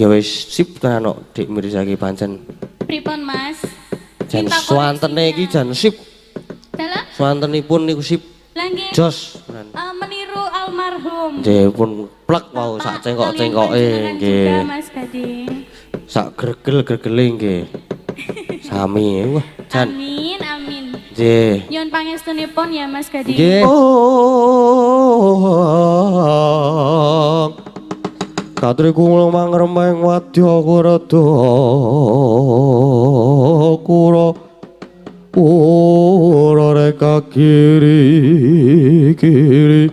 Ya wis sip tenan kok Dik Mirza iki pancen. Pripun Mas? Jan suwantene iki jan sip. Dalam? Suwantenipun niku sip. Lah nggih. Jos tenan. Meniru almarhum. Nggih pun plek wau sak cengkok-cengkoke nggih. Mas Gading. Sak gregel-gregele nggih. Sami. Wah, jan. Amin, amin. Nggih. Nyuwun pangestunipun ya Mas Gading. Nggih. Katri kula mangremeng wadya kurada kura ora reka kiri kiri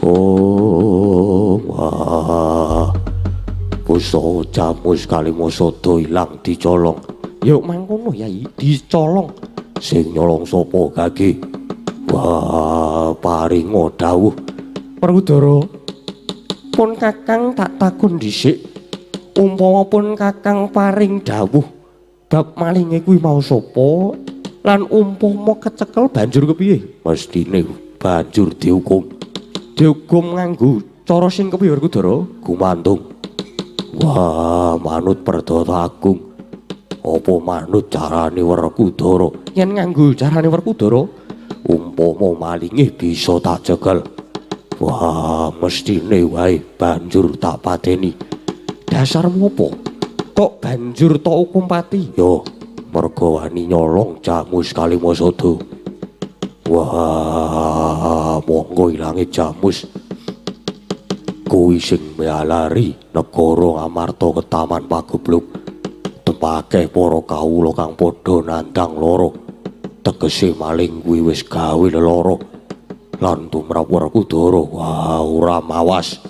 oh wah pusaka Jamus Kalimosodo ilang dicolong. Yuk mangkono yai dicolong. Sing nyolong sapa Gage? Wah, paringa dawuh. Werkudara, pun Kakang tak takon dhisik. Umpama pun Kakang paring dawuh bab malinge kuwi mau sapa lan umpama kecekel banjur kepiye? Mestine banjur dihukum. Dihukum nganggo cara sing kepiye Werkudara? Gumantung. Wah, manut Perdata Agung. Apa manut carane Werkudara? Yen nganggo carane Werkudara, umpama malinge bisa tak cekel. Wah, mestine wae banjur tak pateni. Dasarmu apa? Kok banjur tak hukum pati? Yo, mergo wani nyolong Jamus Kalimosodo. Wah, monggo ilange Jamus. Kuwi sing mealari negara Ngamarta ketaman pagebluk. Tepake para kawula kang padha nandhang lara. Tegese maling kuwi wis gawe lelara. Lan tumrap Werkudara, wah ora mawas.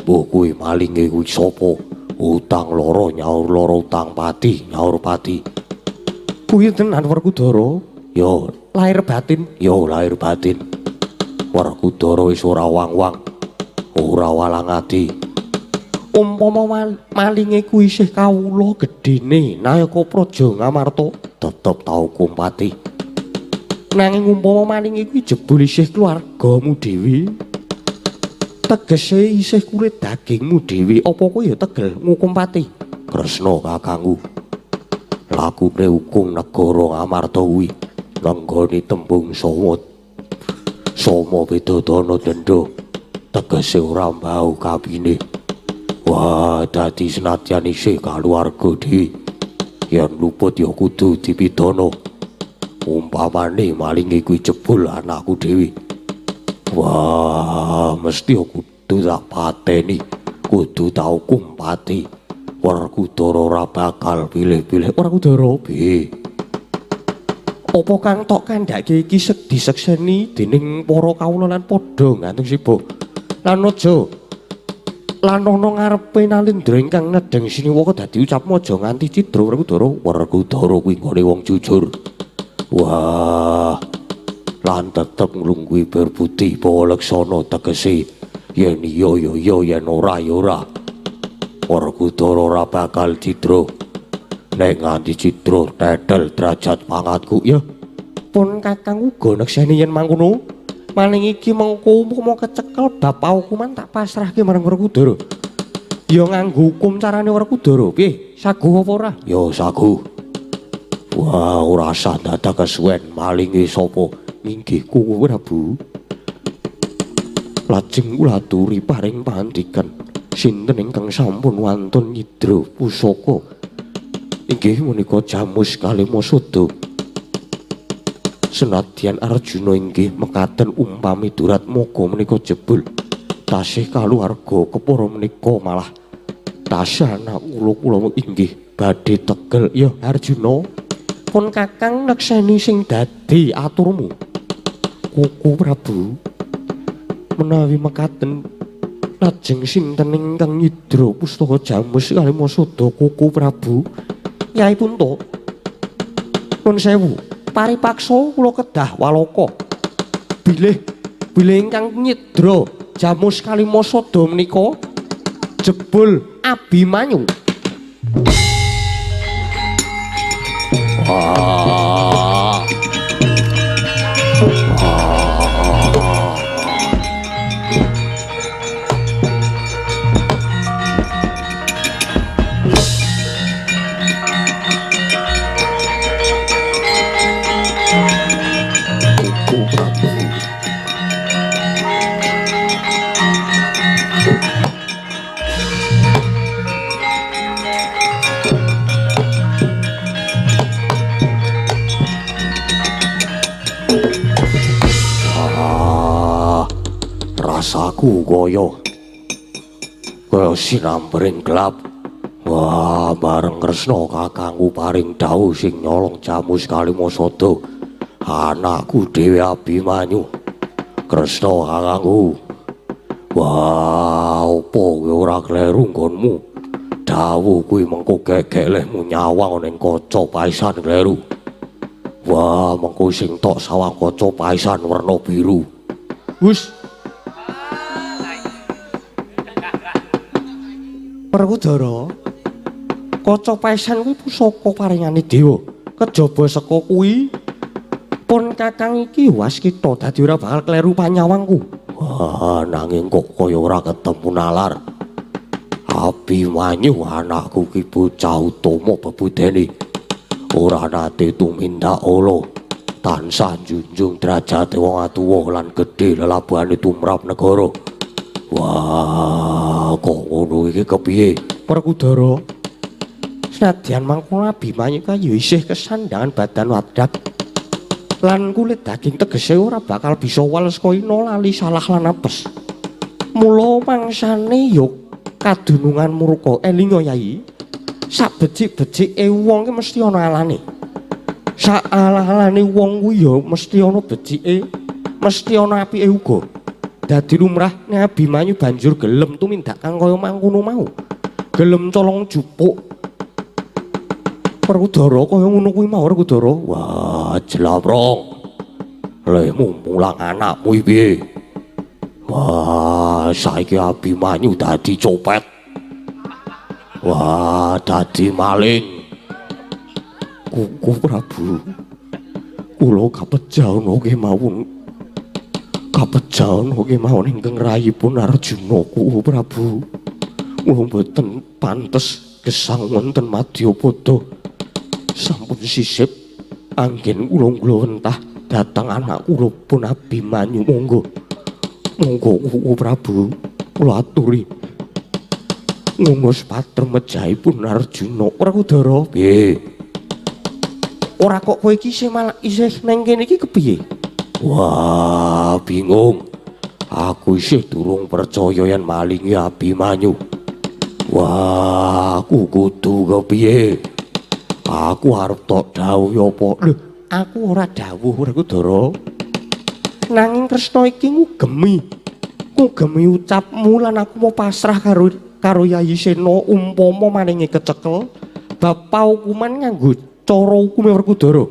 Mbuh kuwi malinge kuwi sapa? Utang lara nyaur lara utang pati nyaur pati. Kuwi tenan Werkudara? Ya lahir batin, ya lahir batin. Werkudara wis ora wang-wang, ora walang ati. Umpama malinge kuwi isih kawula gedene Nayaka Praja Ngamarta tetep tak hukum pati. Nanging umpama malinge kuwi jebul isih keluargamu dhewe, tegese isih kulit dagingmu dhewe, apa kowe ya tegel ngukum pati? Kresna kakangku, lakune hukum negara Ngamarta kuwi nenggone tembung sama sama bedadana denda, tegese ora mbau kapine. Wah, dadi senadyan isih kaluwarga dhewe, yen luput ya kudu dipidana. Umpamane malinge kuwi jebul anakku dhewe, wah, mesti kudu tak pateni, kudu tak hukum pati. Werkudara ora bakal pilih-pilih. Werkudara piye? Apa kang tok kandhake iki disekseni dening para kawula lan padha ngantung sibuk. Lan aja lan ana ngarepe Nalindra ingkang nedheng siniwaka dadi ucapmu aja nganti cidra Werkudara. Werkudara kuwi nggone wong jujur. Wah, lan tetep nglungguhi berbudi bawa leksana, tegese yen iya ya iya, yen ora ya ora. Werkudara ora bakal cidra. Nek nganti cidra tetel derajat pangatku ya. Pun Kakang uga nekseni yen mangkono. Maling iki mengko umpama kecekel bab paukuman tak pasrahke marang Werkudara. Ya nganggo hukum carane Werkudara. Piye? Saguh apa ora? Ya saguh. Wah, ora usah dadak kesuwen malinge sapa? Inggih Kuwu Prabu. Lajeng kula aturi paring pangandikan sinten ingkang sampun wantun nyidra pusaka. Inggih menika Jamus Kalimosodo. Senadyan Arjuna inggih mekaten umpami duratmaga menika jebul tasih kaluwarga kepara menika malah tasih anak kula kula inggih badhe tegel. Ya Arjuna, pun Kakang nekseni sing dadi aturmu. Kuku Prabu, menawi mekaten lajeng sinten ingkang nyidra pustaka Jamus Kalimosodo Kuku Prabu? Yai Punto, nuwun sewu, paripaksa kula kedah walaka bilih bilih ingkang nyidra Jamus Kalimosodo menika jebul Abimanyu. Wah. Wah. Rasaku kaya kaya sinambering gelap. Wah, bareng Kresna kakangku paring dawuh sing nyolong Jamus Kalimasada. Anakku dhewe Abimanyu. Kresna kakangku. Wah, opo kowe ora kleru nggonmu? Dawuh kuwi mengko gegek lehmu nyawang ning kaca paisan kleru. Wah, mengko sing tok sawang kaca paisan werna biru. Wus. Werkudara, kaca paisan kuwi pusaka paringane dewa. Kejaba saka kuwi pun kakang iki waskita dadi ora bakal kleru panyawangku. Wah, nanging kok kaya ora ketemu nalar. Abimanyu anakku ki bocah utama bebudene. Ora nate tumindak ala, tansah njunjung derajate wong atuwa lan gedhe lelabuhane tumrap negara. Wah, kok ngono iki kepiye? Werkudara, senadyan mangkono Abimanyu kaya isih kesandangan badan wadak lan kulit daging, tegese ora bakal bisa wales koina lali salah lan apes. Mula mangsane ya kadunungan murka. Elinga Yai, sak becik-becike wong ki mesti ana alane. Sak ala-alane wong kuwi ya mesti ana becike, mesti ana apike uga. Dadi lumrah nek Abimanyu banjur gelem tumindak kang kaya mangkono mau. Gelem colong jupuk Werkudara kaya ngono kuwi mau Werkudara. Wah, jlamprong. Lehmu mulang anakmu iki piye? Wah, saiki Abimanyu dadi copet. Wah, dadi maling. Kuku Prabu, kula kapejana kemawon. Kapejana kemawon ingkang rayipun Arjuna kuku Prabu. Kula mboten pantes gesang wonten madyapada. Sampun sisip anggen kula nglewentah dhateng anak kula pun Abimanyu. Monggo. Monggo Kuku Prabu, kula aturi. Ngungus patrem mejahipun Arjuna. Werkudara, piye? Ora kok kowe iki isih malah isih nang kene iki kepiye? Wah, bingung. Aku isih durung percaya yen malingi Abimanyu. Wah, aku kudu kepiye? Aku arep tok dawuhi apa? Lho, aku ora dawuh Werkudara. Nanging Kresna iki ngugemi. Ngugemi ucapmu lan aku mau pasrah karo Yayi Sena umpama malinge kecekel bab paukuman nganggo cara hukume Werkudara.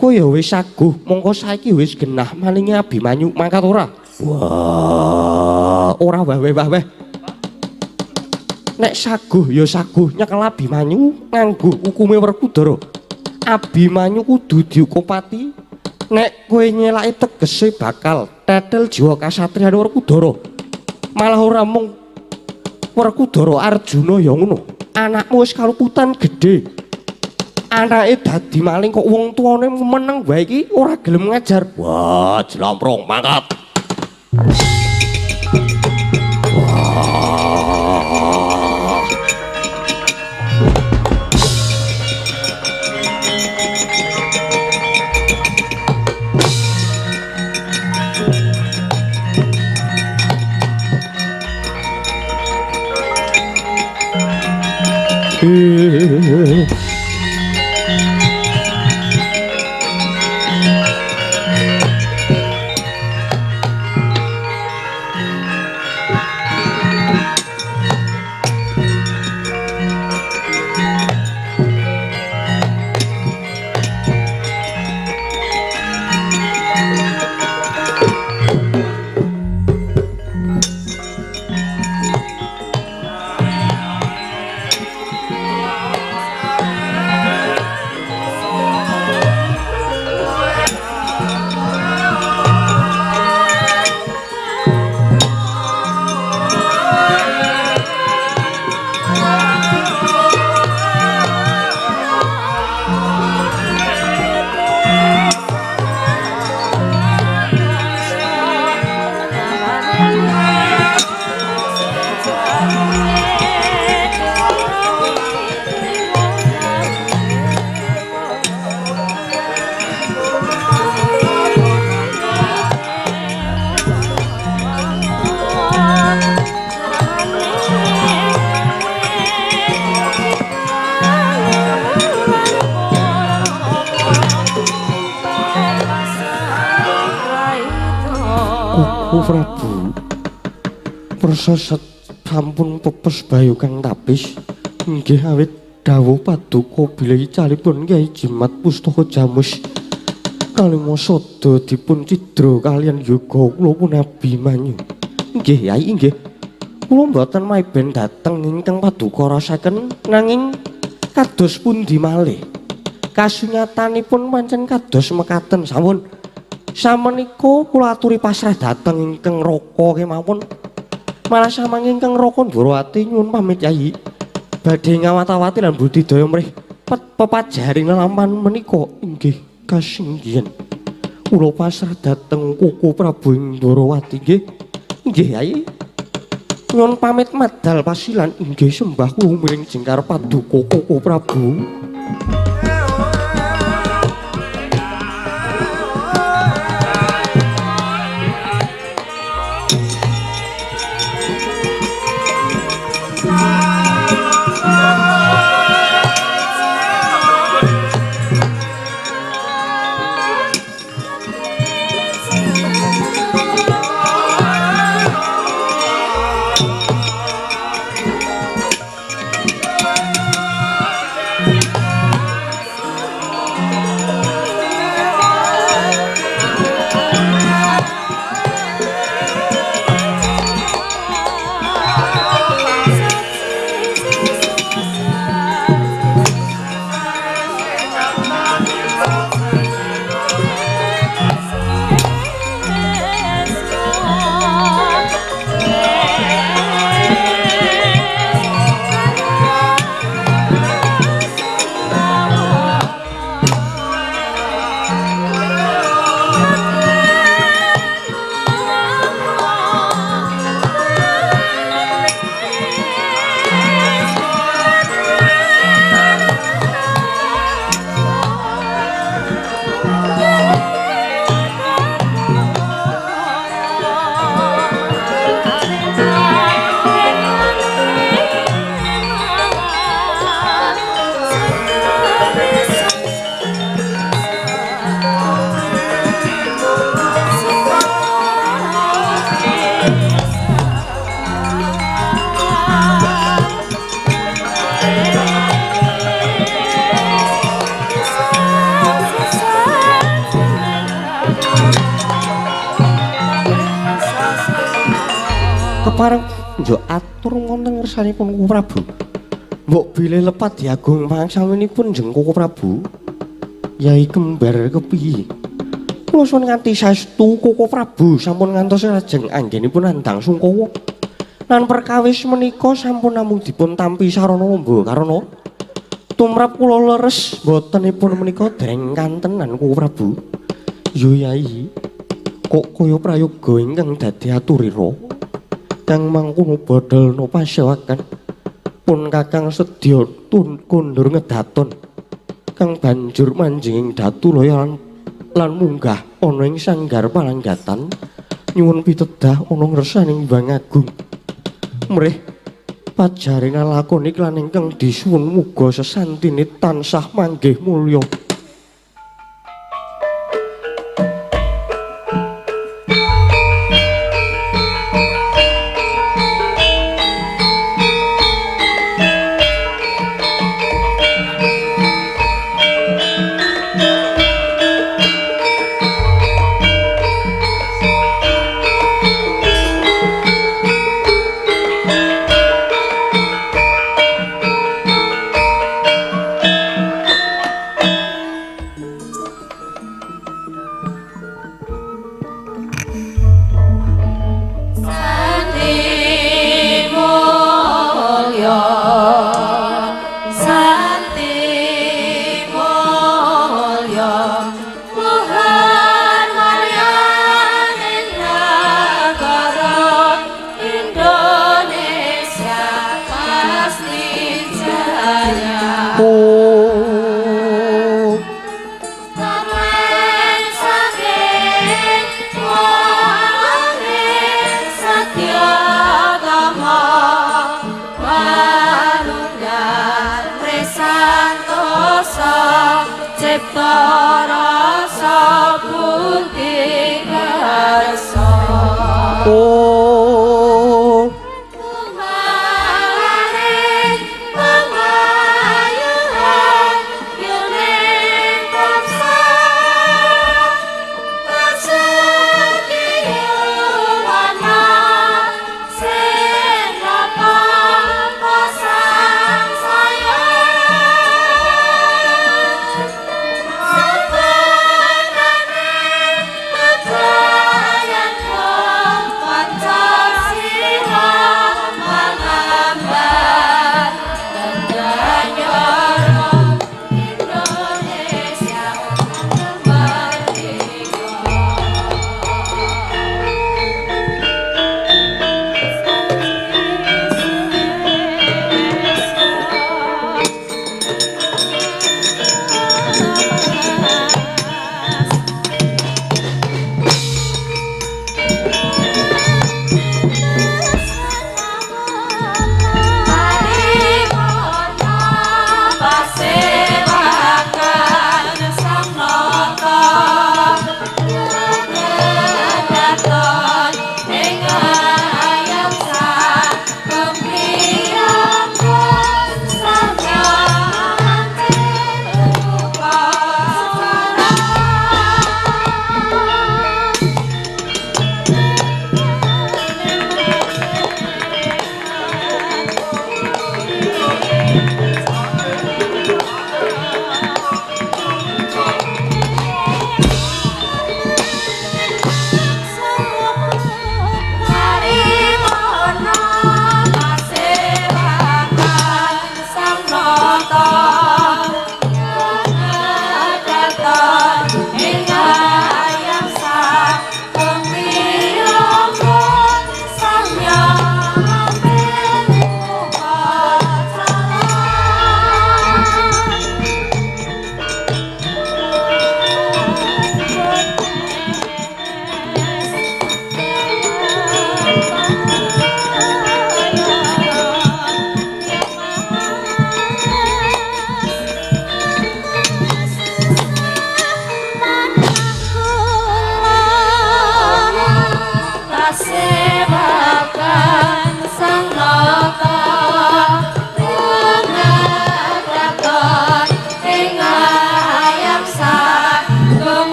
Kowe ya wis saguh, mongko saiki wis genah malinge Abimanyu, mangkat ora? Wah, ora wah-wah-wah. Nek saguh ya saguh nyekel Abimanyu nganggo hukume Werkudara. Abimanyu kudu dihukum pati. Nek kowe nyelaki tegese bakal tetel jiwa kasatriyan Werkudara. Malah ora mung Werkudara, Arjuna ya ngono. Anakmu wis kaluputan gedhe. Anake dadi maling kok wong tuane meneng wae iki ora gelem ngajar. Wah, jlamprong mangkat. Wah. Koko Prabu perseset sampun pepes bayu kang tapis inggih awit dawuh paduka bilih icalipun Kyai Jimat Pustaka Jamus kalima sada dipun cidra kaliyan yoga kula pun Abimanyu. Nggih Yai inggih. Kula mboten maiben dhateng ingkang paduka rasaken nanging kados pundi malih. Kasunyatanipun pancen kados mekaten sampun. Samenika kula aturi pasrah dhateng ingkang raka kemawon. Malah samangke ingkang raka Ndorowati nyuwun pamit Yai. Badhe ngawat-awati lan budidaya mrih pepajaring lelampahan menika inggih kasinggihan. Kula pasrah dhateng Koko Prabu ing Ndorowati nggih. Nggih Yai. Nyuwun pamit madal pasilan inggih sembah kula miring jengkar paduka Koko Prabu. Kepareng njuk atur wonten ngersanipun Koko Prabu. Mbok bilih lepat diagung pangsaminipun jeng Koko Prabu. Yai kembar kepiye? Kula suwun nganti saestu Koko Prabu sampun ngantos lajeng anggenipun nandhang sungkawa. Lan perkawis menika sampun namung dipun tampi sarana lomba karana tumrap kula leres botenipun menika dereng kantenan Koko Prabu. Yo Yai, kok kaya prayoga ingkang dadi aturira. Kang mangkono bodhelna pasewakan pun kakang sedya tun kondur ngedaton kang banjur manjing ing Datulaya lan munggah ana ing sanggar palanggatan nyuwun pitedah ana ngersaning Hyang Agung mrih pajaring lakon iklan ingkang disuwun muga sesantine tansah manggih mulya.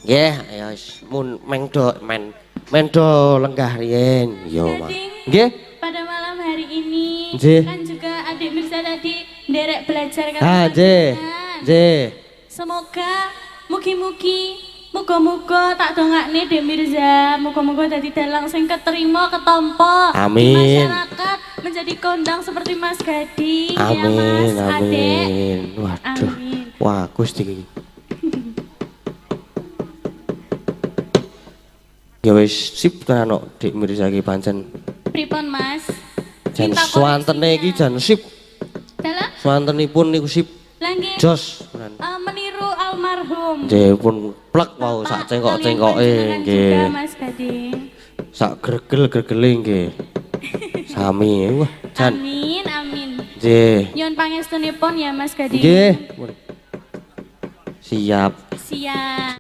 Nggih, ya wis mun mengdo men mendo lenggah riyen. Yo, Mas. Nggih. Pada malam hari ini nggih. Kan juga adik Mirza tadi nderek belajar kan. Ha, nggih. Nggih. Semoga mugi-mugi muga-muga tak dongakne Dek Mirza, muga-muga dadi dalang sing keterima ketompo. Amin. Di masyarakat menjadi kondang seperti Mas Gading. Amin, ya Mas, amin. Adek. Waduh. Amin. Wah, Gusti. Ya wis sip tenan kok Dik Mirza iki pancen. Pripun Mas? Jan swantene iki jan sip. Dalah? Swantenipun niku sip. Lah nggih. Jos tenan. Meniru almarhum. Nggih pun plek wau sak cengkok-cengkoke nggih. Mas Gading. Sak gregel-gregele nggih. Sami. Wah, jan. Amin, amin. Nggih. Nyuwun pangestunipun ya Mas Gading. Nggih. Siap. Siap.